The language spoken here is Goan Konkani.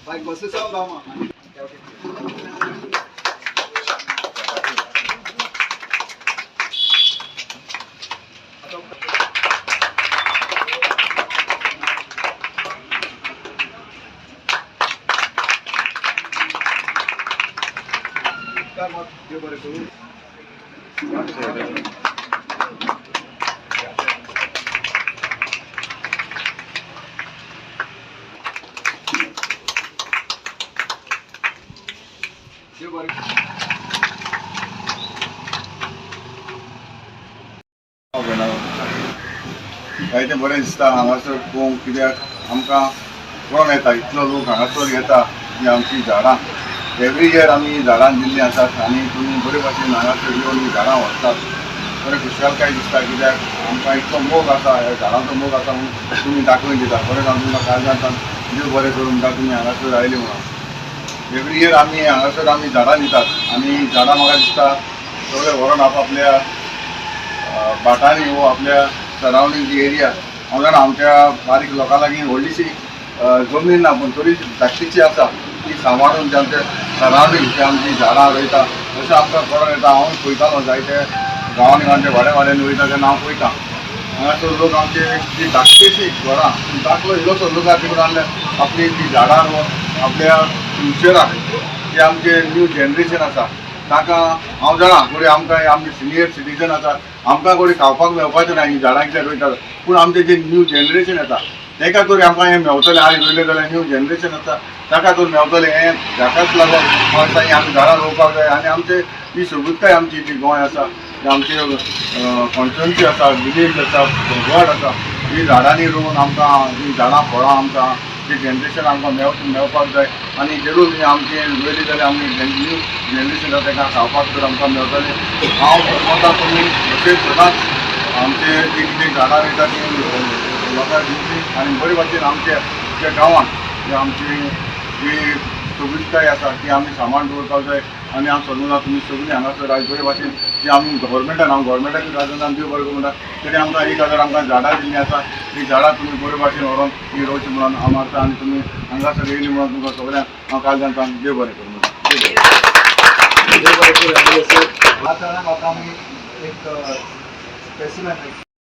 Baik, bosses ang. जायतें बरें दिसता हांगासर पळोवंक, कित्याक आमकां कळोन येता इतलो लोक हांगासर येता की आमची झाडां एवरी इयर आमी झाडां दिल्लीं आसात आनी तुमी बरे भाशेन हांगासर येवन ही झाडां व्हरतात. बरें खुशालकाय दिसता, कित्याक आमकां इतलो मोग आसा, ह्या झाडांचो मोग आसा म्हणून तुमी दाखोवन दिता. खरेंच हांव तुमकां काळजांतल्यान देव बरें करूं म्हणटा तुमी हांगासर आयले म्हणून. एवरी इयर आमी हांगासर आमी झाडां दितात आनी झाडां म्हाका दिसता सगळे व्हरोन आपआपल्या भाटांनी वो आपल्या सरावंडींग जी एरिया. हांव जाणा आमच्या बारीक लोकां लागीं व्हडलीशी जमनीन ना, पूण तरी धाकटीशी आसा ती सांबाळून जे आमच्या सरावंडींग जी आमची झाडां रोयता तशें आमकां कळोन येता. हांव पळयतालो जायते गांवांनी, आमच्या वाड्या वाड्यांनी वयता तेन्ना हांव पळयता हांगासर लोक आमचे जी धाकटीशी घरां, धाकलो इल्लोसो लोक तिकडून आणल्या आपली ती झाडां रोवन आपल्या फ्युचराक जे आमचे न्यू जनरेशन आसा ताका. हांव जाणा घडये आमकां आमचे सिनियर सिटीजन आसा, आमकां घडये खावपाक मेळपाचें ना ही झाडां कित्याक रोयतात, पूण आमचें जें न्यू जनरेशन येता ताका तरी आमकां हें मेवतलें. आयज रोयलें जाल्यार न्यू जनरेशन आसा ताका तरी मेवतलें. हें ताकाच लागून म्हाका दिसता ही आमी झाडां रोवपाक जाय. आनी आमचे ही सोबीतकाय आमची जी गोंय आसा, आमची कॉन्स्टिट्युएन्सी आसा, विलेज आसा, वॉर्ड आसा, ही झाडांनी रोवन आमकां ही झाडां फळां आमकां जी जनरेशन आमकां मेळपाक जाय. आनी जरूर ही आमची रोयली जाल्यार आमी न्यू जनरेशन आसा ताका खावपाक तर आमकां मेळटलें. हांव म्हणटा तुमी अशें सदांच आमचे जी कितें झाडां रोयता ती लोकांक दिवची आनी बरे भाशेन आमच्या ज्या गांवांत जी आमची जी सोबीतकाय आसा ती आमी सांबाळून दवरपाक जाय. आनी हांव समजना तुमी सगळीं हांगासर आयज बरे भाशेन जी आमी गव्हर्मेंटान, हांव गव्हर्मेंटाक राजनान देव बरें करूं म्हणटा, तेणी आमकां 1000 आमकां झाडां दिल्लीं आसा. ती झाडां तुमी बरे भाशेन व्हरोन ती रोवची म्हणून हांव मागता. आनी तुमी हांगासर येयली म्हणून तुमकां सगळ्यांक हांव काळजांतल्यान देव बरें करूं म्हणटा. देव बरें करूं. आतां म्हाका आमी एक स्पेसिमेन